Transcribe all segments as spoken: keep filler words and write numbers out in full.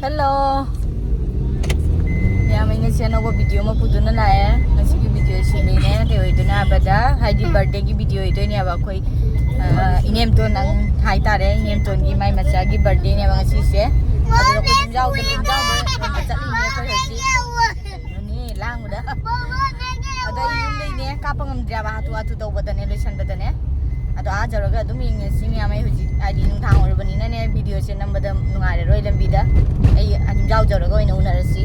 Hello. ꯃꯌꯥꯝ, ꯑꯩ ꯉꯁꯤ ꯑꯅꯧꯕ ꯚꯤꯗꯤꯑꯣ ꯑꯃ ꯄꯨꯗꯨꯅ ꯂꯥꯛꯑꯦ꯫ ꯉꯁꯤꯒꯤ ꯚꯤꯗꯤꯑꯣꯁꯤ ꯂꯩꯅꯦ ꯀꯩ ꯑꯣꯏꯗꯣꯏꯅꯦ ꯍꯥꯏꯕꯗ, ꯍꯥꯏꯗꯤ ꯕꯥꯔꯗꯦꯒꯤ ꯚꯤꯗꯤꯑꯣ ꯑꯣꯏꯗꯣꯏꯅꯦꯕ꯫ ꯑꯩꯈꯣꯏ, ꯑ, ꯏꯅꯦꯝꯇꯣꯟ ꯅꯪ ꯍꯥꯏꯇꯥꯔꯦ, ꯏꯅꯦꯝꯇꯣꯟꯒꯤ ꯃꯥꯏ ꯃꯆꯥꯒꯤ ꯕꯥꯔꯗꯦꯅꯦꯕ ꯉꯁꯤꯁꯦ꯫ ꯑꯗꯨꯒ ꯑꯩꯈꯣꯏ ꯌꯨꯝꯖꯥꯎꯗ, ꯌꯨꯝꯖꯥꯎꯗ ꯂꯣꯟꯕ ꯆꯠꯂꯤꯅꯦ ꯑꯩꯈꯣꯏ ꯍꯧꯖꯤꯛ꯫ ꯅꯣꯅꯤ ꯂꯥꯡꯕꯗ꯫ ꯑꯗꯣ ꯑꯩ ꯌꯨꯝꯗꯩꯅꯦ ꯀꯥꯞꯄ ꯉꯝꯗ꯭ꯔꯦꯕ, ꯍꯥꯊꯨ ꯍꯥꯊꯨ ꯇꯧꯕꯗꯅꯦ, ꯂꯣꯏꯁꯟꯕꯗꯅꯦ꯫ ꯑꯗꯣ ꯑꯥ ꯌꯧꯔꯒ ꯑꯗꯨꯝ ꯌꯦꯡꯉꯁꯤ ꯃꯌꯥꯝ꯫ ꯑꯩ ꯍꯧꯖꯤꯛ ꯍꯥꯏꯗꯤ ꯅꯨꯡꯗꯥꯡ ꯑꯣꯏꯔꯕꯅꯤꯅꯅꯦ, ꯚꯤꯗꯤꯑꯣꯁꯦ ꯅꯝꯕꯗ ꯅꯨꯡꯉꯥꯏꯔꯔꯣꯏ ꯂꯝꯕꯤꯗ꯫ ꯑꯩ ꯌꯨꯝꯖꯥꯎ ꯌꯧꯔꯒ ꯑꯣꯏꯅ ꯎꯅꯔꯁꯤ꯫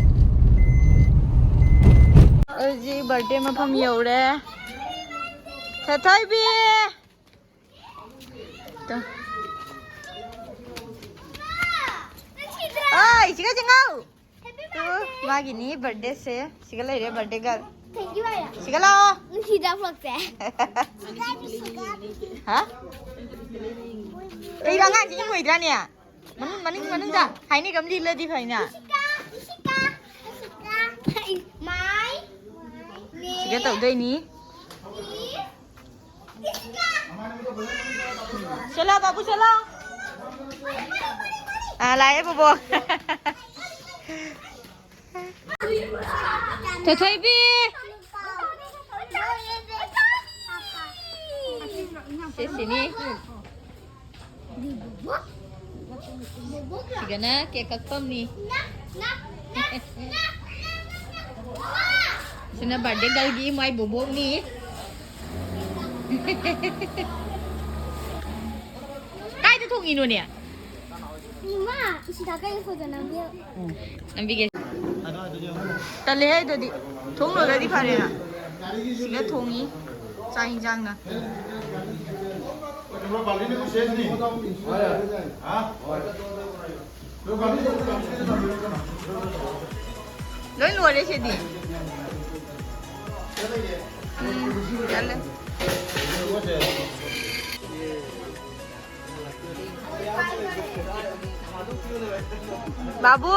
ꯍꯧꯖꯤꯛ ꯕꯥꯔꯗꯦ ꯃꯐꯝ ꯌꯧꯔꯦ꯫ ꯊꯣꯏꯊꯣꯏꯕꯤ! ꯇꯣ꯫ ꯑꯣꯏ, ꯁꯤꯒ ꯆꯪꯉꯧ꯫ ꯇꯨ, ꯃꯥꯒꯤꯅꯤ ꯕꯥꯔꯗꯦꯁꯦ꯫ ꯁꯤꯒ ꯂꯩꯔꯦ ꯕꯥꯔꯗꯦ ꯒꯔꯜ꯫ ꯁꯤꯒ ꯂꯥꯛꯑꯣ꯫ ꯅꯨꯡꯁꯤꯗ꯭ꯔꯥ vlogꯁꯦ? ꯍꯥ? ꯀꯩꯅꯣ, ꯑꯉꯥꯡꯁꯤ ꯏꯪ ꯑꯣꯏꯗ꯭ꯔꯥꯅꯦ? ꯃꯅꯨꯡ, ꯃꯅꯤꯡ, ꯃꯅꯨꯡꯗ ꯍꯥꯏꯅꯤꯒ ꯑꯃ ꯂꯤꯠꯂꯗꯤ ꯐꯩꯅ꯫ ꯏꯁꯤꯀꯥ, ꯏꯁꯤꯀꯥ, ꯏꯁꯤꯀꯥ꯫ My name ꯁꯤꯒ ꯇꯧꯗꯣꯏꯅꯤ꯫ Is ꯆꯠꯂꯣ, ꯕꯥꯕꯨ, ꯆꯠꯂꯣ꯫ ꯑꯥ, ꯂꯥꯛꯑꯦ, ꯕꯣꯕꯣꯛ꯫ ꯊꯣꯏꯊꯣꯏꯕꯤ꯫ ꯁꯤꯁꯤꯅꯤ꯫ ꯁꯤꯒꯅ ꯀꯦꯛ ꯀꯛꯐꯝꯅꯤ꯫ ꯁꯤꯅ ꯕꯥꯔꯗꯦ ꯒꯔꯜꯒꯤ ꯃꯥꯏ ꯕꯣꯕꯣꯛꯅꯤ꯫ ꯀꯥꯏꯗ ꯊꯣꯡꯉꯤꯅꯣꯅꯦ? ꯏꯃꯥ, ꯏꯁꯤꯗ ꯀꯩ ꯐꯖꯅ ꯅꯝꯕꯤꯌꯨ꯫ ꯅꯝꯕꯤꯒꯦ꯫ ꯇꯜꯂꯦꯍꯦ ꯑꯗꯨꯗꯤ꯫ ꯊꯣꯡ ꯂꯣꯜꯂꯗꯤ ꯐꯔꯦꯅ꯫ ꯁꯤꯒ ꯊꯣꯡꯉꯤ ꯆꯥꯛ ꯏꯟꯖꯥꯡꯅ꯫ ꯂꯣꯏ ꯂꯣꯏꯔꯦ ꯁꯤꯗꯤ꯫ ꯎꯝ, ꯆꯠꯂꯦ꯫ ꯕꯥꯕꯨ!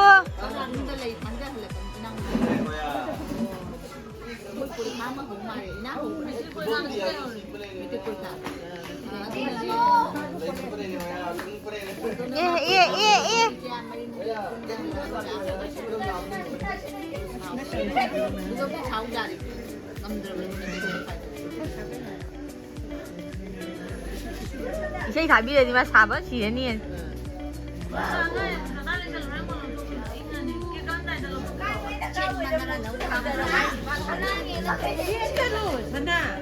ꯑꯦ, ꯑꯦ, ꯑꯦ, ꯑꯦ꯫ ꯏꯁꯩ ꯊꯥꯕꯤꯔꯗꯤ ꯃꯥ ꯁꯥꯕ ꯁꯤꯔꯅꯤ꯫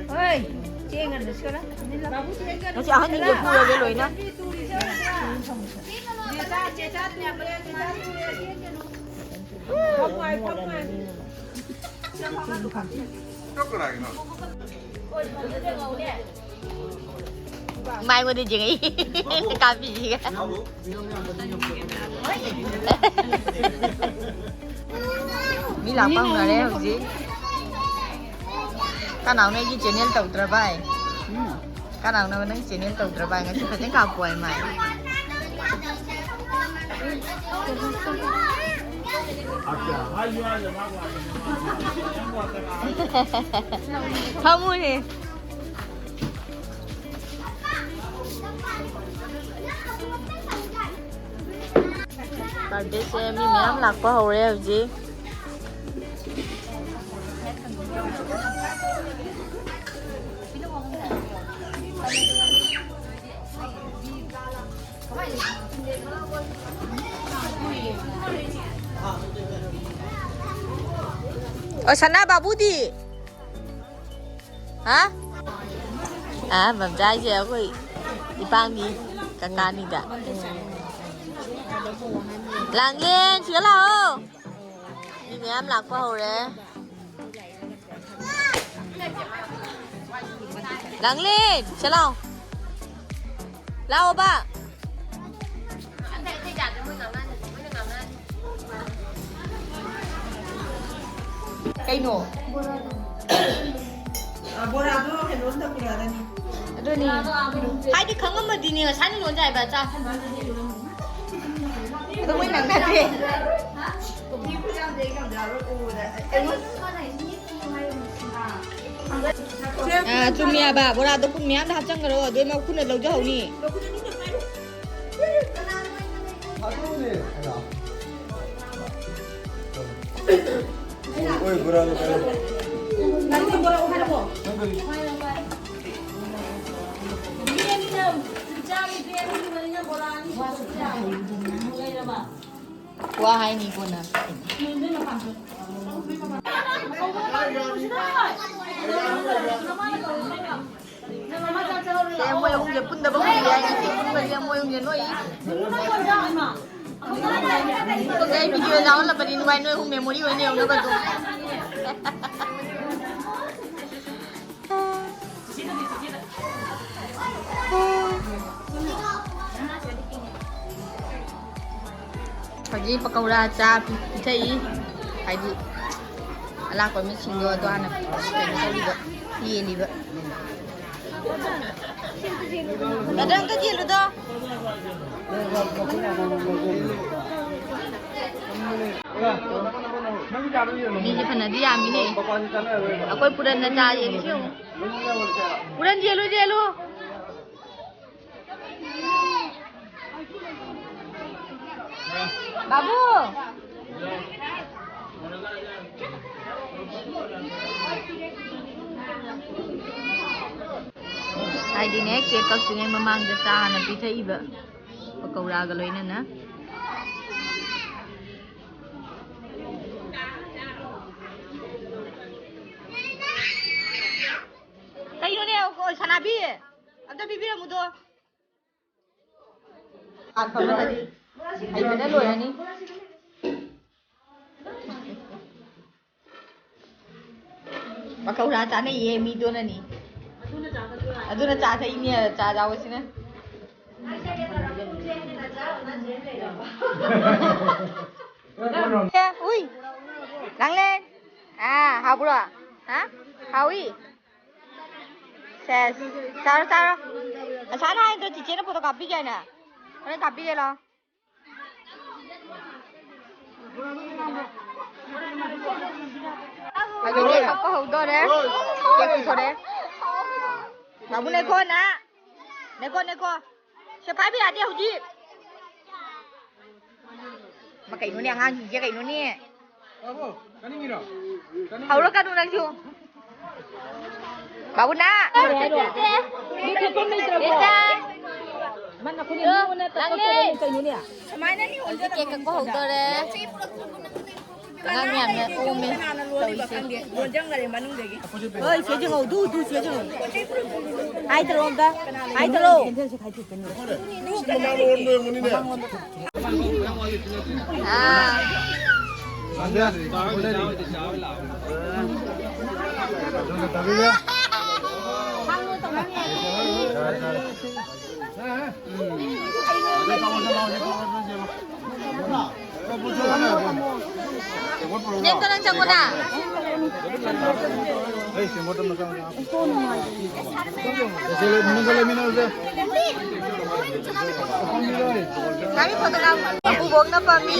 ꯍꯣꯏ, ꯆꯦꯡ ꯉꯟꯅ ꯁꯨꯔ꯫ ꯉꯁꯤ ꯑꯍꯟꯁꯤꯡꯁꯦ ꯄꯨꯔꯒꯦ ꯂꯣꯏꯅ꯫ ꯃꯥꯏꯉꯣꯟꯗ ꯌꯦꯡꯉꯛꯏ꯫ ꯀꯥꯕꯤꯁꯤꯒ꯫ ꯃꯤ ꯂꯥꯛꯄ ꯍꯧꯅꯔꯦ ꯍꯧꯖꯤꯛ꯫ ꯀꯅꯥꯎꯅ ꯑꯩꯒꯤ ꯆꯦꯅꯦꯜ ꯇꯧꯗ꯭ꯔꯕ ꯑꯩ? ꯀꯅꯥꯎꯅ ꯅꯪ ꯆꯦꯅꯦꯜ ꯇꯧꯗ꯭ꯔꯕ ꯑꯩ? ꯉꯁꯤ ꯐꯖꯅ ꯀꯥꯞꯄꯣ ꯍꯥꯏ ꯃꯥꯏ꯫ ꯐꯝꯃꯨꯅꯦ꯫ ꯕꯥꯔꯗꯦꯁꯦ ꯃꯤ ꯃꯌꯥꯝ ꯂꯥꯛꯄ ꯍꯧꯔꯦ ꯍꯧꯖꯤꯛ꯫ ꯑꯣ, ꯁꯅꯥ ꯕꯥꯕꯨꯗꯤ? ꯍꯥ? ꯑꯥ, ꯃꯝꯖꯥ ꯍꯥꯏꯁꯦ ꯑꯩꯈꯣꯏ ꯏꯄꯥꯝꯒꯤ ꯀꯀꯥꯅꯤꯗ꯫ ꯂꯥꯡꯂꯦꯟ, ꯁꯤꯗ ꯂꯥꯛꯑꯣ꯫ ꯃꯤ ꯃꯌꯥꯝ ꯂꯥꯛꯄ ꯍꯧꯔꯦ꯫ ꯂꯥꯡꯂꯦꯟ, ꯁꯤꯗ ꯂꯥꯛꯑꯣ꯫ ꯂꯥꯛꯑꯣꯕ꯫ ꯀꯩꯅꯣ? ꯕꯣꯔꯥꯗꯣ ꯀꯩꯅꯣ ꯑꯝꯇ ꯄꯨꯔꯛꯑꯗꯅꯤ꯫ ꯑꯗꯨꯅꯤ꯫ ꯍꯥꯏꯗꯤ ꯈꯪꯉꯝꯃꯗꯤꯅꯦ ꯉꯁꯥꯏꯅ ꯂꯣꯟꯖꯩ ꯍꯥꯏꯕ꯫ ꯆꯥ꯫ ꯑꯗꯣ ꯃꯣꯏ ꯅꯪꯅꯗꯦ꯫ ꯃꯤ ꯈꯨꯌꯥꯝꯗꯤ ꯑꯩ ꯉꯝꯖꯔꯔꯣꯏ ꯎꯕꯗ꯫ ꯑꯩꯉꯣꯟ- ꯑꯥ, ꯆꯨꯝꯃꯦ ꯍꯥꯏꯕ, ꯕꯣꯔꯥꯗꯣ ꯀꯨꯟ ꯃꯌꯥꯗ ꯍꯥꯞꯆꯟꯈ꯭ꯔꯣ, ꯑꯗꯨ ꯃꯈꯨꯠꯅ ꯂꯧꯖꯍꯧꯅꯤ꯫ ꯍꯣꯏ, ꯕꯣꯔꯥꯗꯣ ꯀꯩꯅꯣ꯫ ꯋꯥ ꯍꯥꯏꯅꯤ ꯀꯣꯟꯅ꯫ ꯁꯦ, ꯃꯣꯏ ꯑꯍꯨꯝꯁꯦ ꯄꯨꯟꯗꯕ ꯀꯨꯏꯔꯦ ꯍꯥꯏ, ꯉꯁꯤ ꯄꯨꯟꯕꯁꯦ ꯃꯣꯏ ꯑꯍꯨꯝꯁꯦ ꯅꯣꯏ꯫ ꯑꯩꯈꯣꯏ ꯚꯤꯗꯤꯑꯣ ꯌꯥꯎꯍꯜꯂꯕꯅꯤ, ꯅꯨꯡꯉꯥꯏ, ꯅꯣꯏ ꯑꯍꯨꯝ ꯃꯦꯃꯣꯔꯤ ꯑꯣꯏꯅ ꯌꯧꯅꯕ ꯑꯗꯨꯝ꯫ ꯍꯧꯖꯤꯛ ꯄꯀꯧꯔꯥ ꯆꯥ ꯄꯤ-, ꯄꯤꯊꯛꯏ꯫ ꯍꯥꯏꯗꯤ ꯑꯂꯥꯛꯄ ꯃꯤꯁꯤꯡꯗꯣ ꯑꯗꯣ ꯍꯥꯟꯅ ꯀꯩꯅꯣ ꯇꯧꯔꯤꯕ, ꯌꯦꯜꯂꯤꯕ꯫ ꯕ꯭ꯔꯗꯔ, ꯑꯝꯇ ꯌꯦꯜꯂꯨꯗꯣ꯫ ꯃꯤꯁꯦ ꯐꯅꯗꯤ ꯌꯥꯝꯃꯤꯅꯦ꯫ ꯑꯩꯈꯣꯏ ꯄꯨꯔꯟꯅ ꯆꯥ ꯌꯦꯜꯂꯤꯁꯦ ꯌꯦꯡꯉꯨ꯫ ꯄꯨꯔꯟ ꯌꯦꯜꯂꯨ, ꯌꯦꯜꯂꯨ꯫ ꯕꯥꯕꯨ! ꯍꯥꯏꯗꯤꯅꯦ, ꯀꯦꯛ ꯀꯛꯇ꯭ꯔꯤꯉꯩ ꯃꯃꯥꯡꯗ ꯆꯥ ꯍꯥꯟꯅ ꯄꯤꯊꯛꯏꯕ, ꯄꯀꯧꯔꯥꯒ ꯂꯣꯏꯅꯅ꯫ ꯀꯩꯅꯣꯅꯦ, ꯑꯣ, ꯁꯅꯥꯕꯤ? ꯑꯝꯇ ꯄꯤꯕꯤꯔꯝꯃꯨꯗꯣ꯫ ꯍꯥꯟ ꯐꯝꯍꯜꯂꯗꯤ ꯍꯩꯕꯅ ꯂꯣꯏꯔꯅꯤ꯫ ꯄꯀꯧꯔꯥ ꯆꯥꯅꯩꯌꯦ ꯃꯤꯗꯨꯅꯅꯤ꯫ ꯑꯗꯨꯅ ꯆꯥ ꯊꯛꯏꯅꯦ, ꯆꯥ ꯆꯥꯕꯁꯤꯅ꯫ ꯑꯦ, ꯎꯏ꯫ ꯂꯥꯡꯂꯦꯟ꯫ ꯑꯥ, ꯍꯥꯎꯕ꯭ꯔꯣ? ꯍꯥ? ꯍꯥꯎꯏ? ꯁꯦꯁ꯫ ꯆꯥꯔꯣ, ꯆꯥꯔꯣ꯫ ꯉꯁꯥꯏꯅ ꯍꯥꯏꯗ꯭ꯔꯣ, ꯆꯤꯆꯦꯅ ꯐꯣꯇꯣ ꯀꯥꯞꯄꯤꯒꯦ ꯍꯥꯏꯅ? ꯍꯣꯔꯦꯟ ꯀꯥꯞꯄꯤꯒꯦ ꯂꯥꯎ꯫ ꯍꯧꯗꯣꯔꯦ꯫ ꯀꯦꯛ ꯄꯨꯊꯣꯔꯛꯑꯦ꯫ ꯕꯥꯕꯨ ꯂꯩꯈꯣ ꯅ꯫ ꯂꯩꯈꯣ, ꯂꯩꯈꯣ꯫ ꯁꯦ ꯄꯥꯏꯕ ꯌꯥꯗꯦ ꯍꯧꯖꯤꯛ꯫ ꯃꯥ ꯀꯩꯅꯣꯅꯦ ꯑꯉꯥꯡꯁꯤꯡꯁꯦ ꯀꯩꯅꯣꯅꯦ꯫ ꯕꯥꯕꯨ, ꯆꯥꯅꯤꯡꯉꯤꯔꯣ? ꯆꯥꯅꯤꯡꯉꯤꯔꯣ? ꯍꯧꯔꯛꯀꯅꯨ ꯅꯪꯁꯨ꯫ ꯕꯥꯕꯨꯅꯥ꯫ ꯕꯦꯇꯥ꯫ ꯃꯥ ꯅꯈꯨꯠꯅ ꯅꯤꯛꯑꯣꯅ ꯇꯧꯊꯣꯛꯇꯣꯔꯦꯅꯦ ꯀꯩꯅꯣꯅꯦ꯫ ꯍꯧꯖꯤꯛ ꯀꯦꯛ ꯀꯛꯄ ꯍꯧꯗꯣꯔꯦ꯫ ꯑꯉꯥꯡ ꯃꯌꯥꯝꯅ ꯑꯣꯝꯃꯦ ꯇꯧꯔꯤꯁꯦ꯫ ꯂꯣꯟꯖꯪꯈꯔꯦ ꯃꯅꯨꯡꯗꯒꯤ꯫ ꯍꯣꯏ, ꯆꯦ ꯖꯤꯡꯉꯧ, ꯗꯨ, ꯗꯨ, ꯆꯦ ꯖꯤꯡꯉꯧ꯫ ꯍꯥꯏ ꯇꯧꯔꯣ ꯑꯝꯇ꯫ ꯍꯥꯏ ꯇꯧꯔꯣ꯫ ꯑꯥ꯫ ꯅꯦꯛꯇꯣ ꯅꯪ ꯆꯪꯉꯣꯅ꯫ ꯉꯥꯃꯤ ꯐꯣꯇꯣꯒ꯭ꯔꯥꯐ ꯃꯄꯨꯕꯣꯛꯅ ꯄꯥꯝꯃꯤ꯫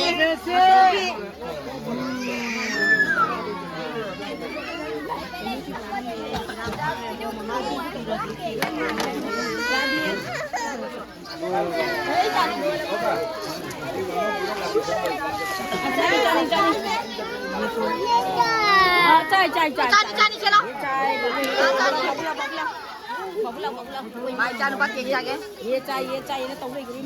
ꯆꯥꯅꯤ, ꯆꯥꯅꯤ, ꯆꯥꯅꯤ꯫ ꯑ, ꯆꯥꯏ, ꯆꯥꯏ, ꯆꯥꯏ, ꯆꯥꯅꯤ, ꯆꯥꯏ꯫ ꯆꯥꯅꯤ, ꯆꯥꯅꯤ, ꯆꯦ ꯂꯥꯎ꯫ ꯆꯥꯏ꯫ ꯃꯥ ꯏꯆꯥꯅꯨꯄꯥ ꯀꯦꯛ ꯆꯥꯒꯦ꯫ ꯌꯦ ꯆꯥꯏ, ꯌꯦ ꯆꯥꯏꯅ ꯇꯧ ꯂꯩꯈ꯭ꯔꯦ꯫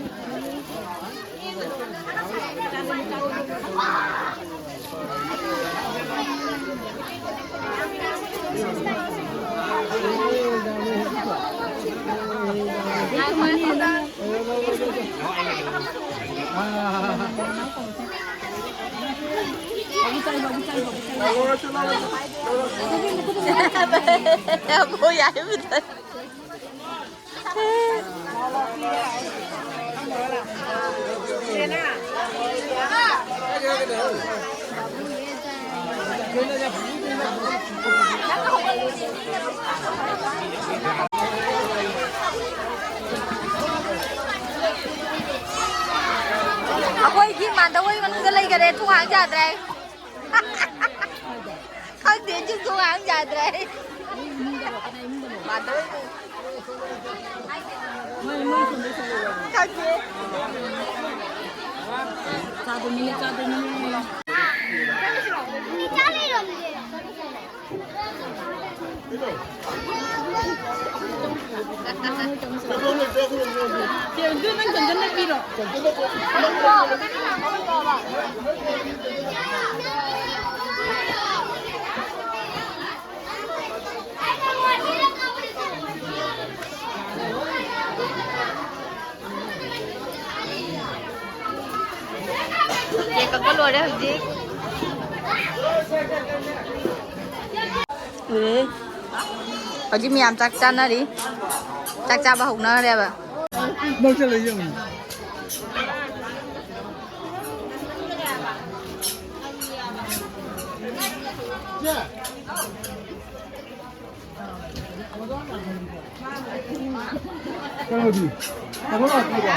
ꯑꯩꯈꯣꯏꯒꯤ ꯃꯥꯟꯗꯧ ꯍꯣꯏ ꯃꯅꯨꯡꯗ ꯂꯩꯈꯔꯦ, ꯊꯣꯡ ꯍꯥꯡ ꯌꯥꯗ꯭ꯔꯦ꯫ ꯈꯪꯗꯦ, ꯆꯤꯡ ꯊꯣꯡ ꯍꯥꯡ ꯌꯥꯗ꯭ꯔꯦ꯫ ꯆꯥꯗꯣꯏꯅꯤꯅꯦ, ꯆꯥꯗꯣꯏꯅꯤꯅꯦ꯫ ꯆꯦ, ꯑꯗꯨ ꯅꯪ ꯆꯟꯖꯟꯅ ꯄꯤꯔꯣ꯫ ꯀꯦꯛ ꯀꯛꯄ ꯂꯣꯏꯔꯦ ꯍꯧꯖꯤꯛ꯫ ꯂꯣꯏꯔꯦ꯫ ꯍꯧꯖꯤꯛ ꯃꯌꯥꯝ ꯆꯥꯛ ꯆꯥꯅꯔꯤ꯫ ꯆꯥꯛ ꯆꯥꯕ ꯍꯧꯅꯔꯦꯕ꯫ ꯅꯪ ꯆꯠꯂ ꯌꯦꯡꯉꯨ꯫ ꯀꯩꯅꯣꯗꯤ? ꯀꯩꯅꯣ ꯂꯥꯛꯇ꯭ꯔꯤꯕꯣ?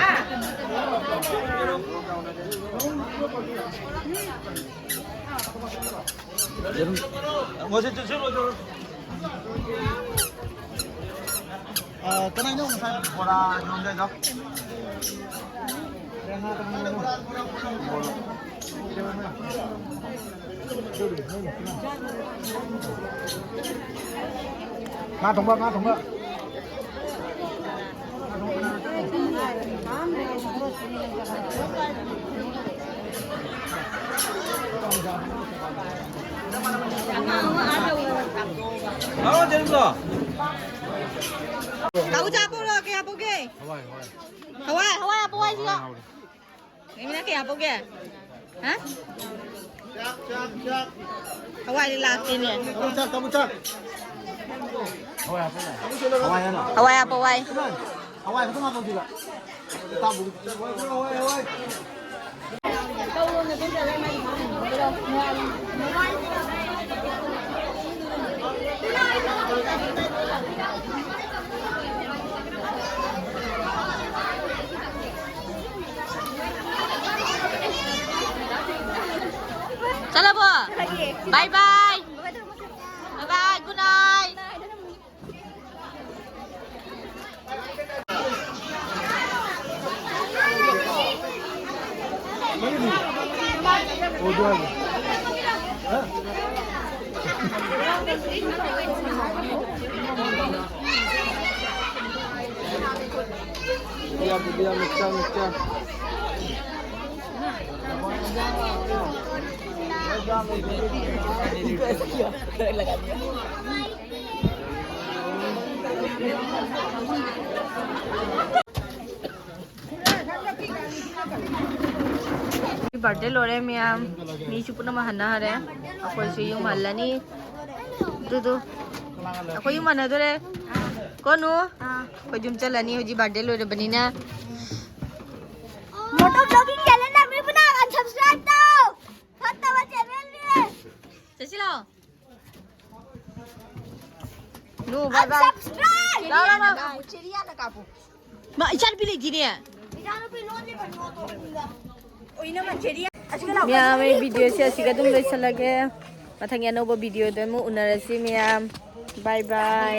ꯌꯦꯔꯨꯝ꯫ ꯉꯁꯤ ꯆꯠꯁꯤꯜꯂꯣꯏꯗ꯭ꯔꯣ? ꯑ, ꯀꯅꯥꯏꯅꯣ ꯉꯁꯥꯏ ꯕꯣꯔꯥ ꯌꯣꯟꯖꯩꯗꯣ? ꯉꯥ ꯊꯣꯡꯕ, ꯉꯥ ꯊꯣꯡꯕ꯫ ꯀꯥꯕꯨ ꯆꯥ ꯄꯨꯔꯛꯑꯣ, ꯀꯌꯥ ꯄꯨꯒꯦ? ꯍꯋꯥꯏ, ꯍꯋꯥꯏ꯫ ꯍꯋꯥꯏ, ꯍꯋꯥꯏ ꯍꯥꯞꯄꯣ, ꯍꯋꯥꯏꯁꯤꯒ꯫ ꯍꯥꯎꯔꯦ, ꯍꯥꯎꯔꯦ꯫ ꯃꯤꯃꯤꯅ ꯀꯌꯥ ꯍꯥꯞꯄꯧꯒꯦ? ꯍꯥ? ꯍꯋꯥꯏꯗꯤ ꯂꯥꯛꯇꯦꯅꯦ꯫ ꯀꯥꯡꯕꯨ ꯆꯥꯛ, ꯀꯥꯡꯕꯨ ꯆꯥꯛ꯫ ꯍꯋꯥꯏ ꯍꯥꯞꯄꯧꯒꯦ? ꯍꯋꯥꯏ ꯍꯥꯏꯅ? ꯍꯋꯥꯏ ꯍꯥꯞꯄꯣ, ꯍꯋꯥꯏ꯫ ꯍꯋꯥꯏ ꯈꯛꯇꯪ ꯍꯥꯞꯄꯣ ꯁꯤꯗ꯫ ꯍꯋꯥꯏ, ꯍꯋꯥꯏ, ꯍꯋꯥꯏ꯫ ꯆꯠꯂꯕꯣ? ꯕꯥꯏ ꯕꯥꯏ꯫ ꯕꯥꯏ ꯕꯥꯏ, ꯒꯨꯗ ꯅꯥꯏꯠ꯫ ꯕꯥꯔꯗꯦ ꯂꯣꯏꯔꯦ ꯃꯌꯥꯝ, ꯃꯤꯁꯨ ꯄꯨꯝꯅꯃꯛ ꯍꯟꯅꯈꯔꯦ꯫ ꯑꯩꯈꯣꯏꯁꯨ ꯌꯨꯝ ꯍꯜꯂꯅꯤ꯫ ꯑꯗꯨꯗꯨ ꯑꯩꯈꯣꯏ ꯌꯨꯝ ꯍꯟꯅꯗꯣꯔꯦ꯫ ꯀꯣꯅꯨ ꯑꯩꯈꯣꯏ ꯌꯨꯝ ꯆꯠꯂꯅꯤ ꯍꯧꯖꯤꯛ ꯕꯥꯔꯗꯦ ꯂꯣꯏꯔꯕꯅꯤꯅ꯫ ꯃꯣꯇꯣ ꯕ꯭ꯂꯣꯒꯤꯡ ꯆꯦꯅꯦꯜꯗ ꯃꯤ ꯄꯨꯝꯅꯃꯛ ꯑꯟꯁꯕꯁꯀ꯭ꯔꯥꯏꯕ ꯇꯧ꯫ ꯐꯠꯇꯕ ꯆꯦꯅꯦꯜꯅꯤ꯫ ꯆꯠꯁꯤ ꯂꯥꯛꯑꯣ꯫ ꯅꯣ, ꯕꯥꯏ ꯕꯥꯏ꯫ ꯂꯥꯎ, ꯂꯥꯎ, ꯂꯥꯎ꯫ ꯃꯥ, ꯏꯆꯥꯅꯨꯄꯤ ꯂꯩꯇꯦꯅꯦ꯫ ꯃꯌꯥꯝ, ꯑꯩ ꯚꯤꯗꯤꯑꯣꯁꯦ ꯑꯁꯤꯒ ꯑꯗꯨꯝ ꯂꯣꯏꯁꯤꯜꯂꯒꯦ꯫ ꯃꯊꯪꯒꯤ ꯑꯅꯧꯕ ꯚꯤꯗꯤꯑꯣꯗ ꯑꯃꯨꯛ ꯎꯅꯔꯁꯤ ꯃꯌꯥꯝ꯫ ꯕꯥꯏ ꯕꯥꯏ꯫